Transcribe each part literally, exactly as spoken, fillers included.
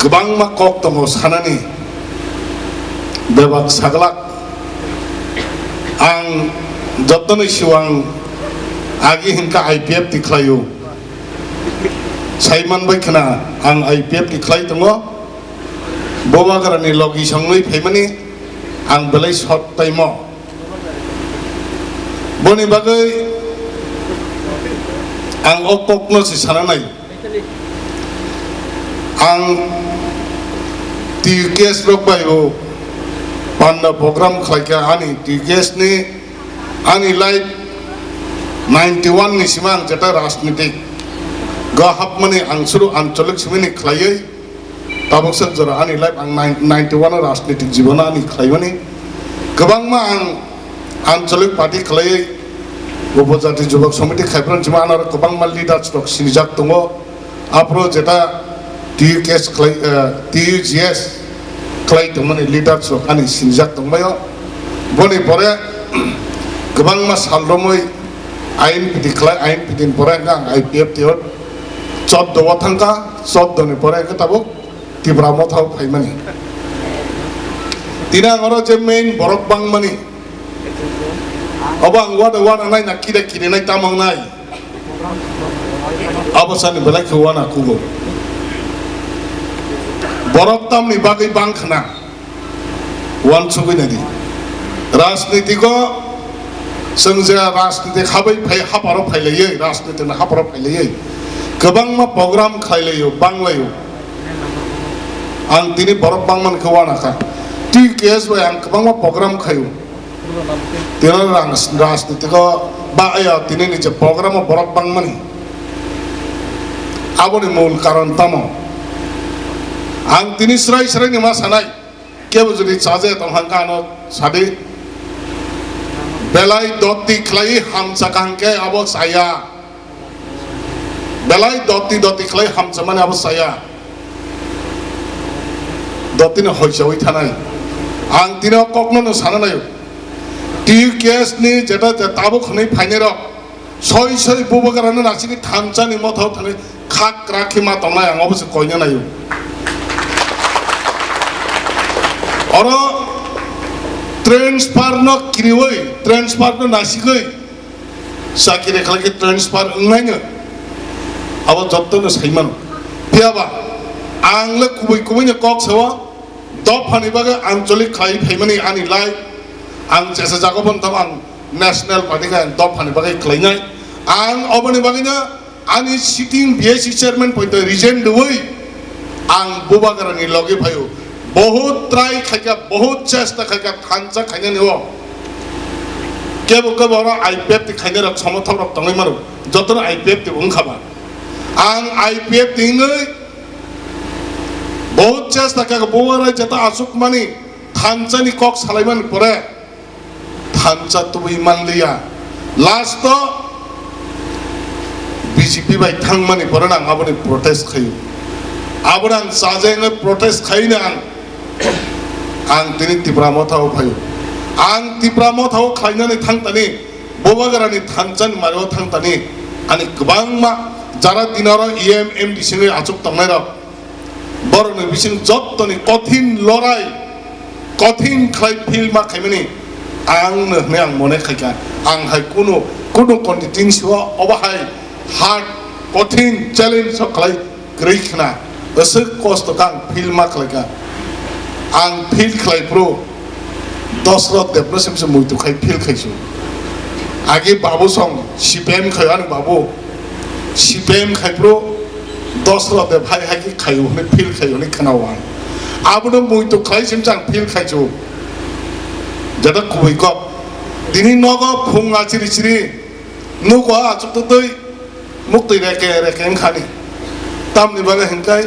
Kwbangma kok tongo sanani, bebak saglak. Ang jotono siwang agi hinkha I P F T khlaio. Saiman bai khna ang I P F T khlai tongo. Bubagrani logi songwi phaimani ang belai short time o. Boni bagwi ang o kokno se sana nai. Ang T U K S rok bai bo panda program khlaikha ani T U K S ni ani life ninety one ni sima ang jeta rajnitik go hapmani ang suru ancholik simini khlaiwi tabuk sak jora ani life ang nine-, ninety one o rajnitik jibon ani khlaimani kwbangma ang ancholik party khlaiwi upojati jubak somiti khaiphran jima anaro kwbangma leaders rok sinijak tongo. Aphuru jeta T U K S khlai, eh, T U G S khlai tongmani leaders rok ani sinijak tongbaio. Boni pore kwbangma sal romwi I N P T khlai, I N P T ni pore hwnkhe ang I P F T o chobdo o thangkha, chobdo ni pore hwnkhe tabuk Tipra Motha o phaimani. Tini ang oro je main borok bangmani, obo ang wana wana nai na kire kire nai tamang nai. Abo sani belai khe wana kugo. Borok tamni bagwi bang khna. Wansugwi nai di. Rajnitiko chwng je rajniti habai phai haparo phailaiyai, rajniti ni haparo phailaiyai. Kwbangma program khlailaio, banglaio. Ang tini borok bangmani khe wana kha. T K S bai ang kwbangma program khaio. Tini rang rajnitiko ba aya tini ni je program o borok bangmani. Aboni mul karon tamo? Ang tini srai srai ni ma sanai. Kebo jodi chaje tong hangka ano sadi. Belai doti khlai hamsa kahangke abo chaya. Belai doti doti khlai hamsa mani abo chaya. Doti no hoichawi thanai. Ang tini o kokno no sana nayo. T U K S ni jeta je tabuk hwnwi phainai rok. Soi soi bubagrano nasini thansa ni motha o thangwi khak krak khe ma tongnai ang obo se koina nayo. Oro transfer no kiriwi, transfer no nasigwi chakiri khlai khe transfer wngnaino abo jotto no saimano. Phiyaba ang le kubui kubui ni kok sao. Dophani bagwi ancholik khlai phaimani ani life, ang chesa jago bontong ang national party khe ang dophani bagwi khlainai. Ang oboni bagwino ani sitting B S C chairman poito resign rwui ang bubagrani logi phaio. Bohut try khaikha, bohut chesta khaikha, thansa khainani o. Kebo kebo oro I P F T khainai rok somothok rok tongwi mano, jotono I P F T wngkha ba. Ang I P F T wngwi Bohut chesta kha, bo rai jeta aswk mani thansa ni kok salai mani pore thansa tubui manliya. Last o B J P bai thang mani pore ang aboni protest khayo. Aboni ang chaje wngwi protest khaina ang, ang tini Tipra Motha o phayo. Ang Tipra Motha o khlainani thang tani, Bubagrani thansa ni mari o thang tani, ani kwbangma jara dinaro E M, M D C wngwi aswk tongnai rok. Borokni bising jottoni kothin lorai, kothin khlai phil ma khaimani ang no hwnwi ang mone khaikha. Ang hai kunu, kunu constituency o obo hai hard, kothin challenge o khlai kwrwi khna, aswk kosto khe ang phil ma khlaikha. Ang phil khlai phuru Dosrot Debno simse muitu khai phil khaisu. Agi babu song C P M khai ani babu. C P M khai pro Dosrot Deb hai hai khe khayu hwnwi phil khayu hwnwi khna wang. Abono muitu khlai simse ang phil khaisu. Jada kubui kok. Tini nogo phung achiri chiri. Nugo achuk twi twi. Muktwi reke reke wngkhani. Tamni bagwi hwnkhai,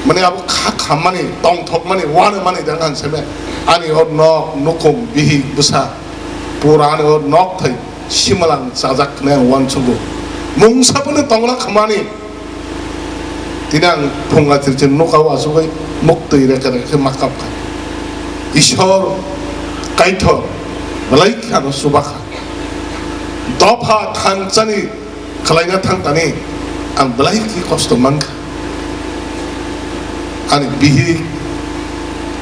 mane abo kha khammani, tongthokmani, wanamani dang ang seme. Ani o nok, nukhung, bihik, bwsa, pura ani o nok thai simalang chajak hwnwi ang uansugo. Mungsa phano tongla khammani. Tini ang phunga chirchir nukha o achugwi muktwi reke reke khe ma kapkha. Ishwar Kaitor belai khe ano chubakha. Dopha thansani khlaina thang tani ang belai khe kosto mankha. Ani bihik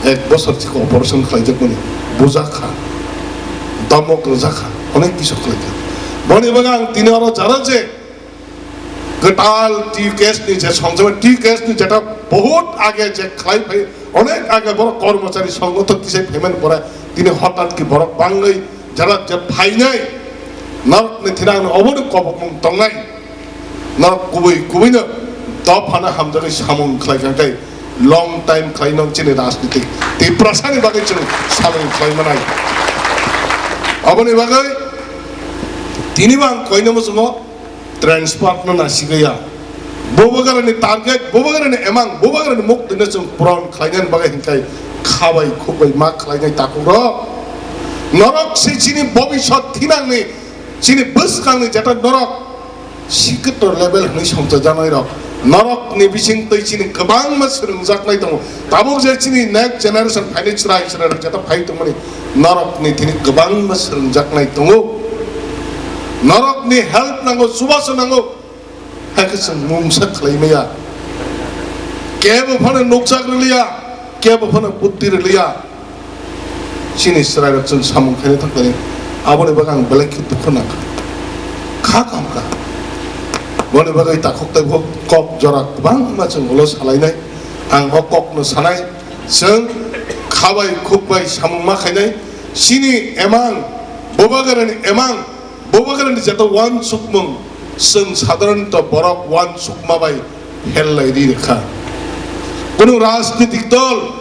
ek bosor chikon operation khlaijakmani, bujak kha, domok rwjak kha, onek kisu khlaijak. Boni bagwi ang tini oro jara je kwtal T U K S ni je songjaba, T U K S ni jeta bahut age je khlai phai, onek age borok kormochari songgothon tisai phaimani pore tini hotat khe borok bangwi jara je phainai norokni thina ang obono kobokmung tongnai. Norok kubui kubuino dophano hamjagwi samung khlai kha khe long time khlai nw chini rajnitik Tiprasani bagwi chwng samung khlai manai. Aboni bagwi tini bo ang koino muchungo transparent no nasigaya. Bubagrani target, bubagrani emang, bubagrani muktwino chwng puron khlainani bagwi hinkhai khabai khukbai ma khlainai takhuk rok. Norok se chini bobisot thinangni, chini bwskangni jeta norok sikitno level hwnwi songchajaknai rok, norokni bising twi chini kwbangma swrwngjaknai tongo. Tabuk je chini next generation phainai chwrai chwrai rok jeta phai tongmani, norokni thini kwbangma swrwngjaknai tongo. Norokni help nango, chubachu nango, hai khe chwng mungsa khlai maya. Kebo phano nukjak rwliya, kebo phano buddhi rwliya. Chini chwrairok chwng samung khaina thangkani, aboni bagwi ang belai khe dukhu nangkha, kha kaham kha. Boni bagwi takhuk tei bo kok jora kwbangma chwng ulo salainai. Ang o kokno sanai, chwng khabai khukbai samung ma khainai. Chini emang, bubagrani emang, bubagrani jeta uansukmung chwng sadharanto borok uansukma bai hellai ri rwkha. Kunu rajnitik dol,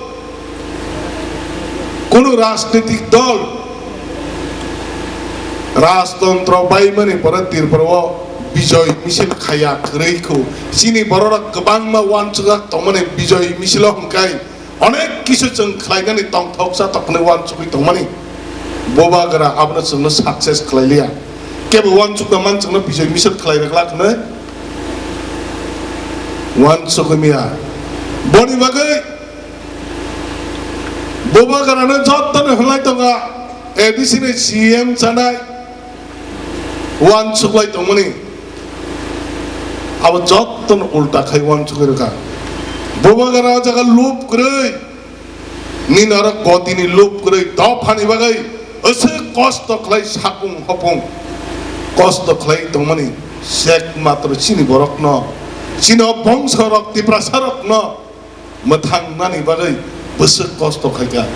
kunu rajnitik dol rajtontro baimani pore Tripura o bijoy misil khaya kwrwi khu. Chini bororok kwbangma uansukjak tongmani bijoy misilo hwnkhe onek kisu chwng khlainani tongthoksa tongmani uansugwi tongmani. Bubagra abono chwngno success khlailiya. Kebo uansukna man chwngno bijoy misil khlai rwglak hwnwi uansugwi miya. Boni bagwi bubagrano jottoni hwnlai tongo, A D C ni C M chanai uansuklai tongmani. Abo jottoni ulta khai uansugwi rwkha. Bubagra o jaga lub kwrwi, nini oro gotini lub kwrwi, dophani bagwi aswk kosto khlai sapung hopung kosto khlai tongmani. Sek matro chini borokno, chini o bongso rok, Tiprasa rokno mwthangnani bagwi bwswk kosto khaikha.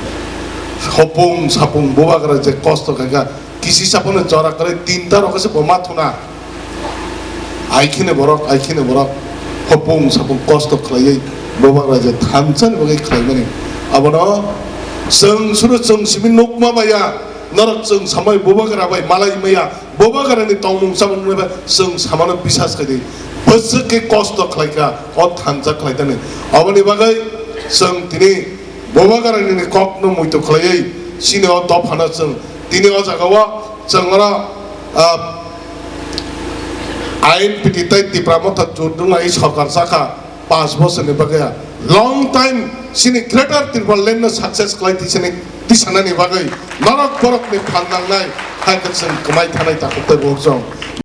Hopung sapung bubagra je kosto khaikha, kisi sapono jora kwrwi tinta rok se bo ma thuna. Aikhene borok, aikhene borok hopung sapung kosto khlaiwi bubagra je thansa ni bagwi khlaimani. Abono chwng suru chwng simi nukma maya, norok chwng samai bubagra bai malai maya. Bubagrani tongmung chamung bai chwng samano bisas khai di. Bwswk khe kosto khlai kha, o thansa khlai thani. Aboni bagwi chwng tini bubagrani kokno muitu khlaiwi chini o dophano chwng tini o jaga o chwng oro, ah, I N P T tei Tipra Motha jut wngwi sorkar chakha. Panch bosorni bagwi long time chini Greater Tipraland no success khlai tisani, tisanani bagwi norok borokni phan nangnai hai khe chwng kwmai thanai takhuk tei bohorjong.